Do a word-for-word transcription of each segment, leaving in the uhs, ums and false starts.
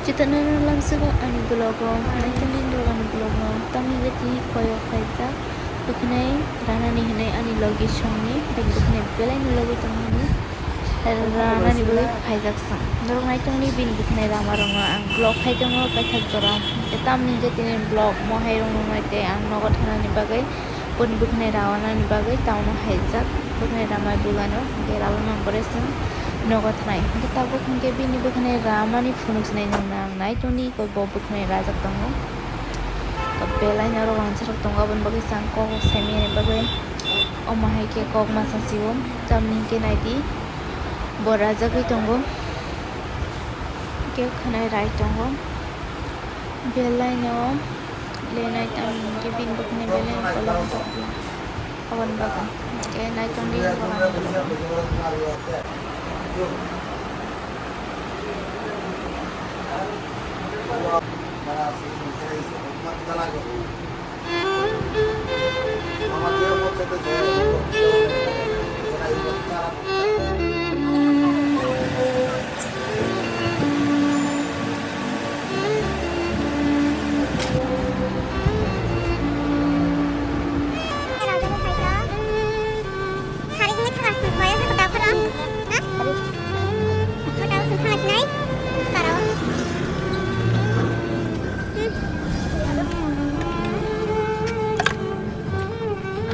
Chwtharnani lamsao ani vlog o, naitugwi norok ani vlog no, tamni hwnkhe tini koyok khaijak bwkhanai ranani hwnwi ani logi songni, bini bwkhanai belai no logi tong hwnwi ranani bagwi khaijak chwng. Norok naitugni bini bwkhanai rama rok no ang vlog khai tongo paithak jora. Tamni hwnkhe tini vlog mohai rok no nai tei ang nogo thanani bagwi. Boni bwkhanai rawanani bagwi tauno haijak. Bwkhanai ramai bwlano hwnkhe ralama boroi chwng nogo thanai. Hwnkhe tabuk hwnkhe bini bwkhanai ramani phunuk sinai nangna ang nai tongdi, bo bwkhanai rajak tongo. Belai norok wansarok tongo, aboni bagwi chwng kok saimani bagwi omo hai khe kok masa sio. Tamni hwnkhe naidi bo rajagwi tongo. Hwnkhe khwnai rai tongo. Belai no lenai tamo hwnkhe bini bwkhanai belai no kolok wng tong pio. Aboni bagwi hwnkhe naitongdi borok ani.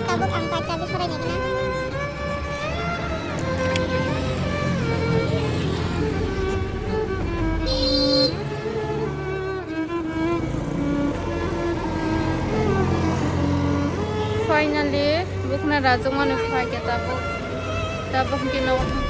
Tabuk ang kaisa di sorai naikhe na. Finally, bwkhanai rajakmani phaikhe tabuk, tabuk hwnkhe nogo thangkha.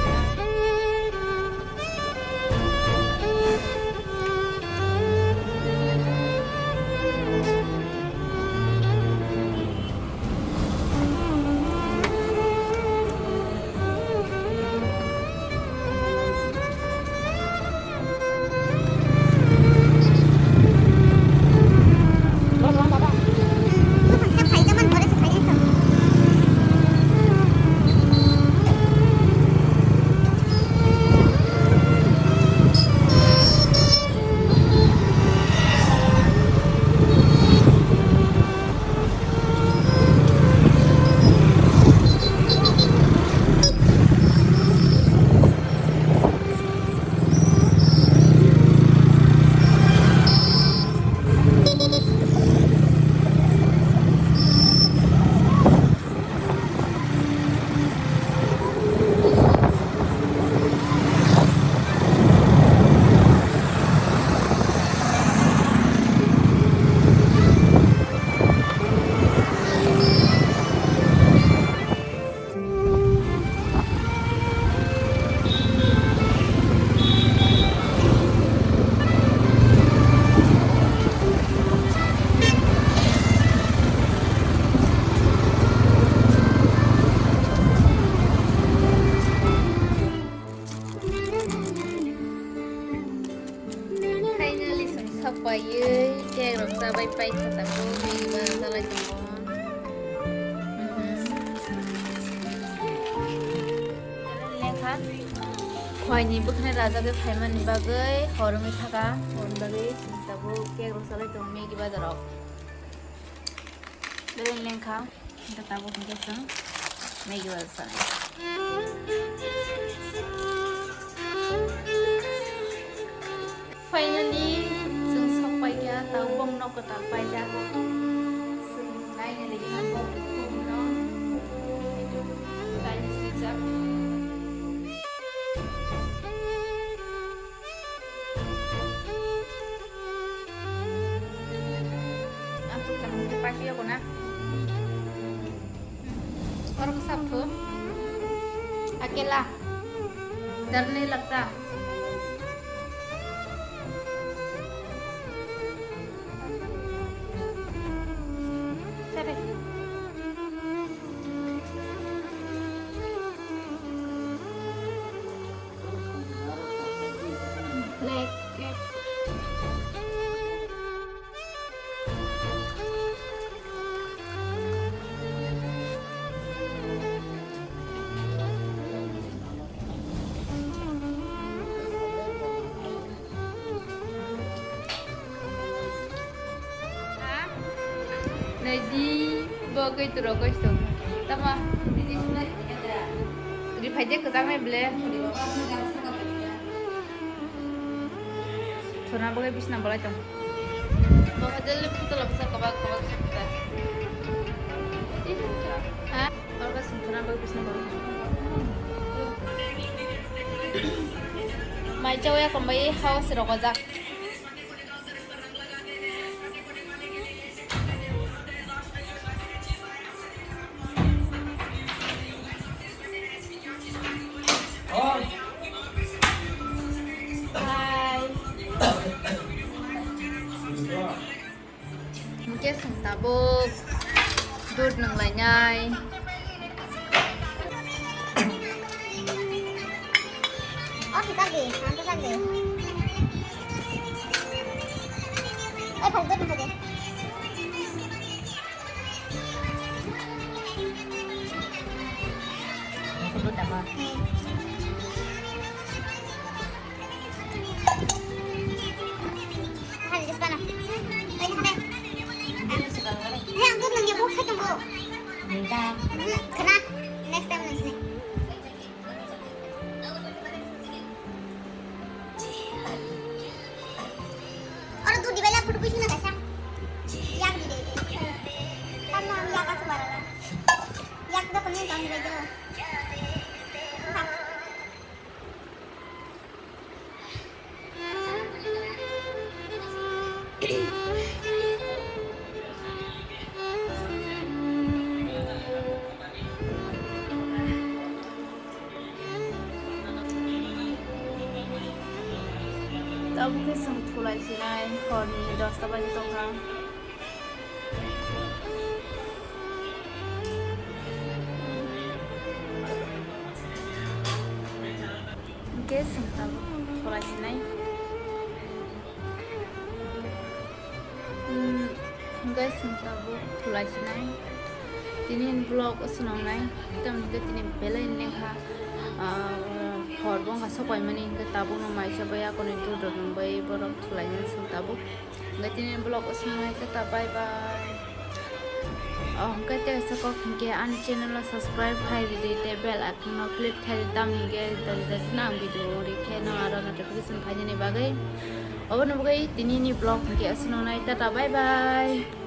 Finally, chwng sok paiwi cake rok chabai paikha tabuk, Maggie baja chalai tongo. Mhm. Lengkha. Khoini bwkhanai rajagwi phaimani bagwi hor wngwi thaka, hor wngwi bagwi chwng tabuk cake rok chalai tongo, Maggie baja rok. Belai lengkha. Hingke tabuk hingke chwng Maggie baja sanai. Finally, chwng sok paikha, tabuk bong nok kwtal paijak. Chwng naina lagi na bong no. Kaini swijak. Aswk kaham khe paikhe yokna. Oro bwsa bwthwng. Akela. Dar nahi lagta. Sare. Black cat. Di bo koi turo koi sto. Tama. Riphai de kwchang nai ble. Thona bo koi bisna bolai tong. Bo koi jelle photo lobsa kobak kobak khe ta. Ha? Abo sing thona bo koi bisna bolai. Mai chawya kombai house rogojak. Hai. Hingke chwng tabuk dud nwnglainai. O kisa di, ang kisa di. Oi, phai dud nwngkha di. Dud tamo. Hai, just bana. Hai, hai. Hai, ang dud nangya, bok sai tongo. Nda. Khna. Next time nang sini. Oro dud dibai la photo bisi na kaisa. Yak di de. Tamo ang yak asu barala. Yak do kami kami do. Tabuk khe chwng thulai sinai horni dosta baji tongkha. Hingke chwng tabuk thulai sinai. Hmm, hingke chwng tabuk thulai sinai. Tini vlog o swnamnai. Tamni hingke tini belai nengkha, ah, hor bo wngkha sokoimani hingke tabukno maisa bai akonwi dudor nungbai borok thulainani chwng tabuk. Hingke tini vlog o swnamnai, tata bye bye. Oh, hingke tei kaisa kok hingke ani channel o subscribe khai ridi tei bell icon no click khai ridi tamni hingke dori dori nang video ri khe no aro notification phainani bagwi. Obono bagwi tini ni vlog hingke aswk nonai, tata bye bye.